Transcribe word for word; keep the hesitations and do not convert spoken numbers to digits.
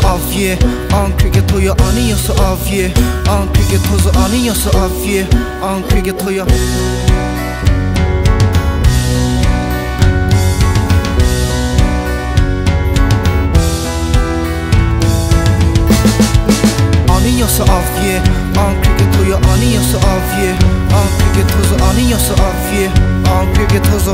A vie, a nkhriketho yo, a nei yo sü a vie, a nkhriketho zo, a nei yo sü a vie, a nkhriketho yo. A nei yo sü a vie, a nkhriketho yo, a nei yo sü a vie, a nkhriketho zo, a nei yo sü a vie, a nkhriketho zo.